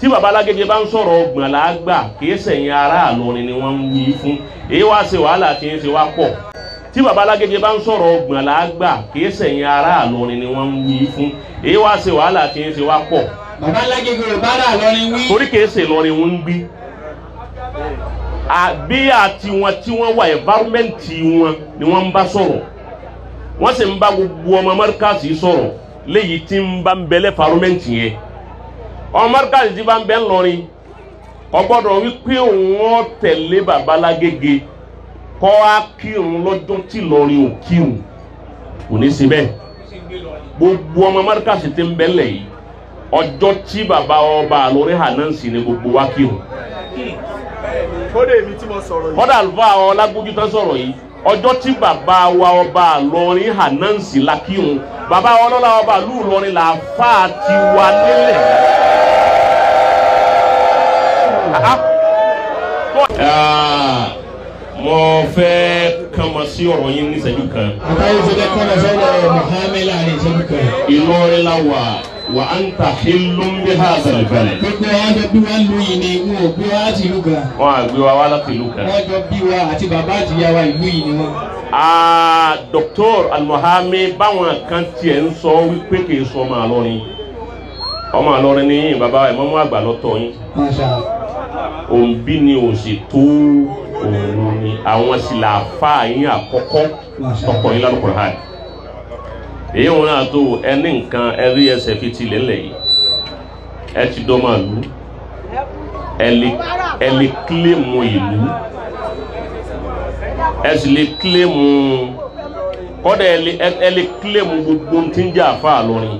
Tí baba Alágége bá ń sọ̀rọ̀ ọgbọ̀n làágbà kì í sẹ̀yìn ará Ìlọrin ni wọ́n ń wí fún. Èyí wá ṣe wàhálà tí ń ṣe wá pọ̀. Tí baba Alágége bá ń sọ̀rọ̀ ọgbọ̀n làágbà kì í sẹ̀yìn ará Ìlọrin ni wọ́n ń wí fún. Èyí wá ṣe wàhálà tí ń ṣe wá pọ̀. Baba Alágége ò bá rà lọ́rin wí. Torí kì í ṣe Ìlọrin wọ́n ń gbé. Àbí àti wọn tí wọ́n wà environment wọn ni wọ́n ń bá sọ̀rọ̀. Wọ́n sì ń bá gbogbo ọmọ mọ́ríkàsì sọ̀rọ̀ léyìí tí ń bá ń bẹ environment yẹn. Ọmọ mọ́ríkàsì tí bá ń bẹ ńlọrin kò gbọ́dọ̀ wípé òun ó tẹ̀lé baba Alágége kọ́ á kírun lọ́jọ́ tí Ìlọrin ò kírun. Kò ní sí bẹ́ẹ̀. Gbogbo ọmọ mọ́ríkàsì tí ń bẹ ńlẹ̀ yìí ọjọ́ tí baba ọba Ìlọrin hànánsì ni gbogbo wa kírun. Kódà èmi tí mo sọ̀rọ̀ yìí. Kódà àlùfáà Ọlágbójú tán sọ̀rọ̀ yìí ọjọ́ tí bàbá wa ọba Ìlọrin hànánsì la kírun. Bàbá ọlọ́lá ọba ìlú Ìlọrin là fà ti wà nílẹ̀. Mo fẹ́ kàn mọ́ sí ọ̀rọ̀ yín ní ìṣẹ́jú kan. Àtàwọn ìṣẹ́jú kan lọ sọ́dọ̀ Muhammed láàrin ìṣẹ́jú kan. Ìlọrin la wà wà á ń ta hílùm bí ha zàlùbẹ̀lẹ̀. Gbogbo wa jọ bí wa lu yìí ni wọn ò gbé wa láti ìlú kan. Wọ́n á gbé wa wá láti ìlú kan. Wọ́n jọ bí wa àti bàbá àti ìyá wa ìlú yìí ni wọ́n. Dr. Almuhami báwọn kan tiẹ̀ ń sọ wípé kì í sọ ọmọ Ìlọrin. Ọmọ Ìlọrin ní bàbá ìmọ̀mú àgbà lọ́tọ̀ yín. Masha Allah. Òǹbí ni ò sì tó òun ni àwọn sì là fà yín àkọ́kọ́ tọkọ yín lálùkùrọ̀ hàn. Èyí wọn náà tó ẹni nǹkan ẹrí ẹsẹ̀ fi tilẹ̀ ńlẹ̀ yìí. Ẹ ti dọ́ máa lù. Ẹ lè kílèmù ìlú. Ẹ sì lè kílèmù kọ́dà ẹ lè kílèmù gbogbo tí ń jẹ́ àfa Ìlọrin.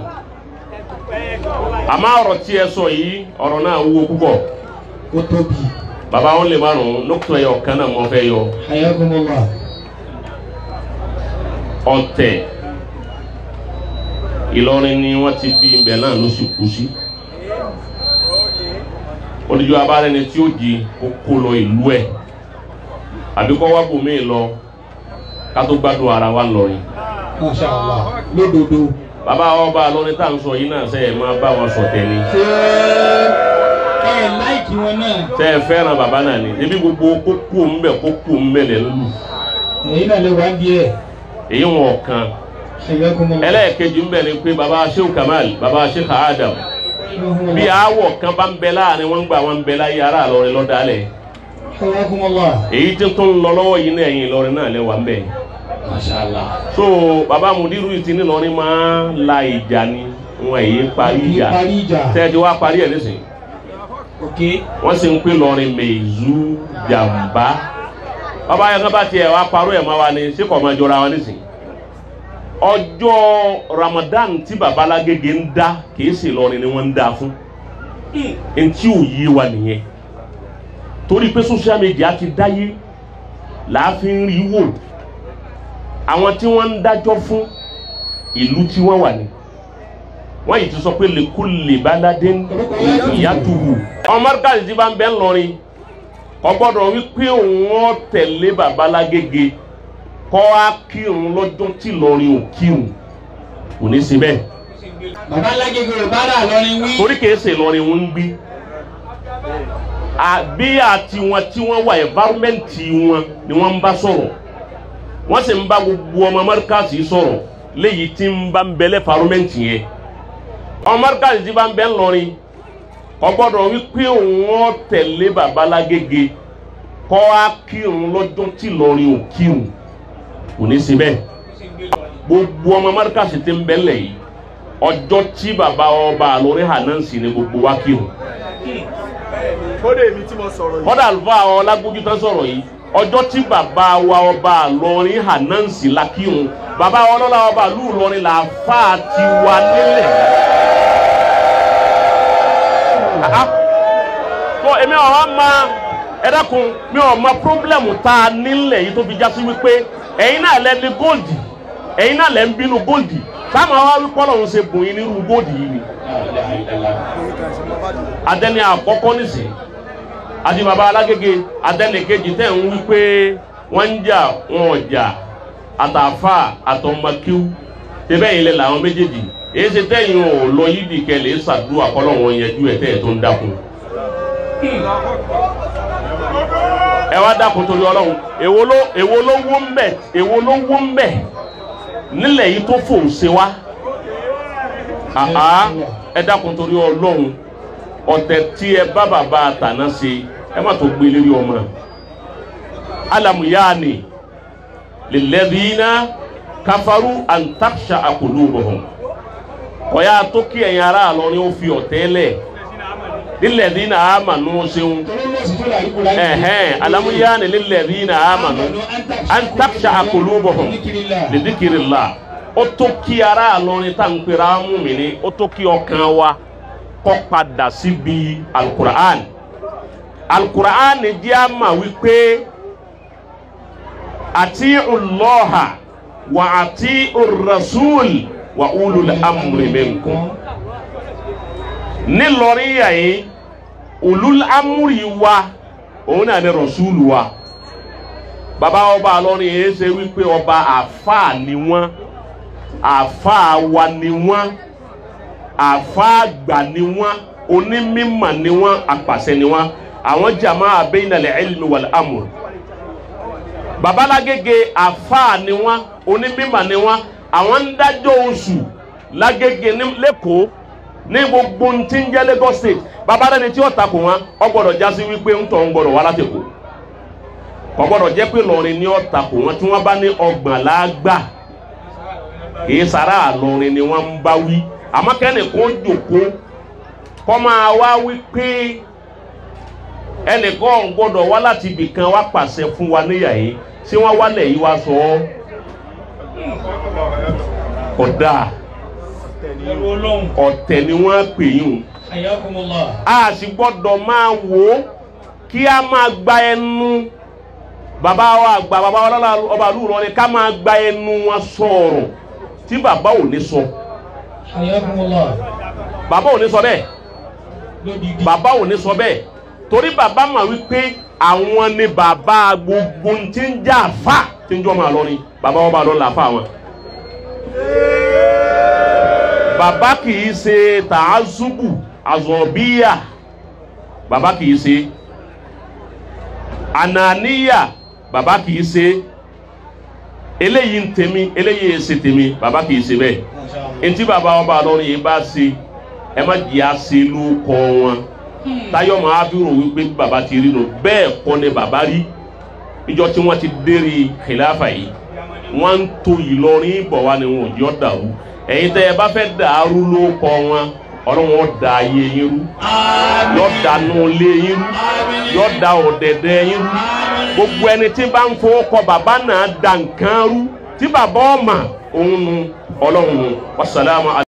Àmọ́ ọ̀rọ̀ tí ẹ sọ yìí ọ̀rọ̀ náà wúwo púpọ̀. Ó tóbi. Bàbá wọn lè márùn-ún nókùtọ̀ ẹyọ kan náà mo fẹ́ yọ. Ayakumullah. Ọ̀tẹ̀ Ìlọrin ni wọ́n ti bí ibẹ̀ náà ló sì kú sí. Olùjọ abárẹni tí ó di kó lọ ìlú ẹ̀ àbí kọ́ wá bòmíì lọ ká tó gbádùn ara wa lọrin. Masha Allah. Lódodo. Bàbá ọba Ìlọrin tá à ń sọ yìí náà sẹ́yìn máa bá wọn sọ̀tẹ̀ ni. Ṣé ẹ láìkí wọn náà? Ṣé ẹ fẹ́ràn bàbá náà ni? Ebi gbogbo kókó ń bẹ̀ kókó ń bẹ̀ lẹ̀ ń lù. Èyí náà lè wá díẹ̀. Èyí wọn kan. Ẹlẹ́ẹ̀kejì ń bẹ̀ ni pé bàbá Sheikh Kamal, bàbá Sheikh Adam. Bí aáwọ̀ kan bá ń bẹ láàrin wọn gbà wọn ń bẹ láyé ará Ìlọrin lọ́dálẹ̀. Èyí tí tó ń lọ lọ́wọ́ yìí náà ẹ̀yìn Ìlọrin náà lẹ́wà ń bẹ̀. Masha Allah. So bàbá Mudiru ti ní Ìlọrin máa ń la ìjà ni wọn èyí parí ìjà. Tẹ́ẹ̀dì wá parí ẹ̀ nísìnyí. Wọ́n sì ń pè Ìlọrin mèzú jàmbá. Bàbá yẹn kan bá tiẹ̀ wá parọ́ ẹ̀ máa wá ní ṣé kò máa jọra wọn nísìnyí. Ọjọ́ Ramadan tí bàbá Alágége ń dá kìí ṣe Ìlọrin ni wọ́n ń dá fún. Ntí ò yé wa nìyẹn. Torí pé social media ti dáyé láàfin rí wò. Àwọn tí wọ́n ń dájọ́ fún ìlú tí wọ́n wà ní. Wọ́n yìí ti sọ pé lèkúlè báládé ìyàtúwò. Ọmọ mọ́ríkàsì tí bá ń bẹ ńlọrin kò gbọ́dọ̀ wípé òun ó tẹ̀lé bàbá Alágége kọ́ á kírun lọ́jọ́ tí Ìlọrin ò kírun. Kò ní sí bẹ́ẹ̀. Bàbá Alágége ò bá rà lọ́rin wí. Torí kìí ṣe Ìlọrin wọ́n ń gbé. Àbí àti wọn tí wọ́n wà environment wọn ni wọ́n ń bá sọ̀rọ̀. Wọ́n sì ń bá gbogbo ọmọ mọ́ríkàsì sọ̀rọ̀ léyìí tí ń bá ń bẹ environment yẹn. Ọmọ mọ́ríkàsì tí bá ń bẹ ńlọrin kò gbọ́dọ̀ wípé òun ó tẹ̀lé bàbá Alágége kọ́ á kírun lọ́jọ́ tí Ìlọrin ò kírun. Kò ní sí bẹ́ẹ̀. Gbogbo ọmọ mọ́ríkàsì tí ń bẹ ńlẹ̀ yìí ọjọ́ tí bàbá ọba Ìlọrin hànánsì ni gbogbo wa kírun. Kódà èmi tí mo sọ̀rọ̀ yìí. Kódà àlùfáà Ọlágbójú tán sọ̀rọ̀ yìí ọjọ́ tí bàbá wa ọba Ìlọrin hànánsì la kírun. Bàbá ọlọ́lá ọba ìlú Ìlọrin là fà ti wà nílẹ̀. Tó èmi ọ̀rọ̀ ma ẹ dákun mi ò mọ pírọ́blẹ̀mù tá a nílẹ̀ yìí tó fi já sí wípé ẹ̀yin náà lẹ ní góòlì ẹ̀yin náà lẹ ń bínú góòlì táwọn wá wípé Ọlọ́run ṣe bùn yín nírú góòlì yìí ni. Adẹ́ni àkọ́kọ́ nísìnyí àti bàbá Alágége adẹ́ni kejì tẹ̀ ń wípé wọ́n ń jà wọn ò jà àtàfà àtọmọkíw tẹ́bẹ̀ yìí lẹ làwọn méjèèjì Èyí ṣe tẹ́yìn ò lọ yídì kẹlẹ̀ ṣàdúrà kọ́lọ́wọ́n yẹjú ẹ̀ tẹ́ ẹ̀ tó ń dákun. Ẹ wá dákun torí Ọlọ́run, èwo ló wó ń bẹ̀, èwo ló wó ń bẹ̀ nílẹ̀ yìí tó fò ṣe wá. Ẹ dákun torí Ọlọ́run, ọ̀tẹ̀ tí ẹ bá bàbá àtàná ṣe ẹ má tó gbé lérí ọmọ. Alamuyani lilladhina kafaru an taksha qulubuhum. Ọ̀yà tó kí ẹ̀yin ará Ìlọrin ó fi ọ̀tẹ̀ lẹ̀ lilladhina amanu ṣeun. Alamuyani lilladhina amanu an taksha qulubuhum li dhikrillah. Ó tó kí ará Ìlọrin tá n pera mú mi ní, ó tó kí ọkàn wa kó padà síbi alukur'an. Alukur'an jẹ́ àmà wípé àti Allaha wa àti rasul wa ulul amri minkum. Nílọrin yàyí ulul amri wa òun náà ni rasul wa. Bàbá ọba Ìlọrin yìí ṣe wípé ọba àfáà ni wọ́n, àfáà wa ni wọ́n, àfáà àgbà ni wọ́n, onímímọ̀ ni wọ́n, apàṣẹ ni wọ́n. Àwọn jamaa bayna al-ilmi wal-amr. Babalágége àfáà ni wọ́n, onímímọ̀ ni wọ́n. Àwọn ń dájọ́ oṣù lágége lẹ́kọ̀ọ́ ní gbogbo tí ń jẹ́ Lagos State. Babalẹ́ni tí ó takò wọn, ó gbọ́dọ̀ já sí wípé ń tọ́ ń gbọ́dọ̀ wá látẹ̀kọ̀. Kò gbọ́dọ̀ jẹ́ pé Ìlọrin ni ó takò wọn tí wọ́n bá ní ọgbọ̀n lágbà. Kìí sara Ìlọrin ni wọ́n ń bá wí. Àmọ́ kẹ́nìkan jòkó kọ́ máa wá wí pé ẹnìkan gbọ́dọ̀ wá láti ibì kan wá pàṣẹ fún wa níyà yìí, tí wọ́n wálẹ̀ yìí wá sọ ọ́. Ọ̀dà ọ̀tẹ̀ ni wọ́n pè yín o. A sì gbọ́dọ̀ máa wò ó kí a máa gba ẹnu bàbá wa àgbà, bàbá wa lọ́la ọba ìlú Ìlọrin, ká máa gba ẹnu wọn sọ̀rọ̀ tí bàbá ò ní sọ. Bàbá ò ní sọ bẹ́ẹ̀. Bàbá ò ní sọ bẹ́ẹ̀. Torí bàbá mà wípé àwọn ni bàbá gbogbo tí ń jà fà tí ń jọ máa lọ ni bàbá wọn bá lọ là fà wọn. Bàbá kìí ṣe tààzùbù àzọ̀bíyà, bàbá kìí ṣe ànàníyà, bàbá kìí ṣe eléyìí ń tèmi, eléyìí ṣe tèmi, bàbá kìí ṣe bẹ́ẹ̀. Ntí bàbá wọn bá lọ ní yìí bá ṣe, ẹ má jìyà ṣe ló kọ wọn. Táyọ̀ máa fi rò wípé bàbá ti rí nù, bẹ́ẹ̀ kọ́ ni bàbá rí. Ìjọ tí wọ́n ti dérí khilafa yìí, wọ́n ń to Ìlọrin bọ̀ wá ni wọn ò jọ dàrú. Ẹ̀yin tẹ́ ẹ bá fẹ́ dàrú ló kọ wọn, Ọlọ́run ó da ayé yín rú, yóò dànù lé yín rú, yóò da ọ̀dẹ̀dẹ̀ yín rú. Gbogbo ẹni tí bá ń fowó kọ bàbá náà da nǹkan rú, tí bàbá ọ̀mà òun nu Ọlọ́run nu. Wasalaamu.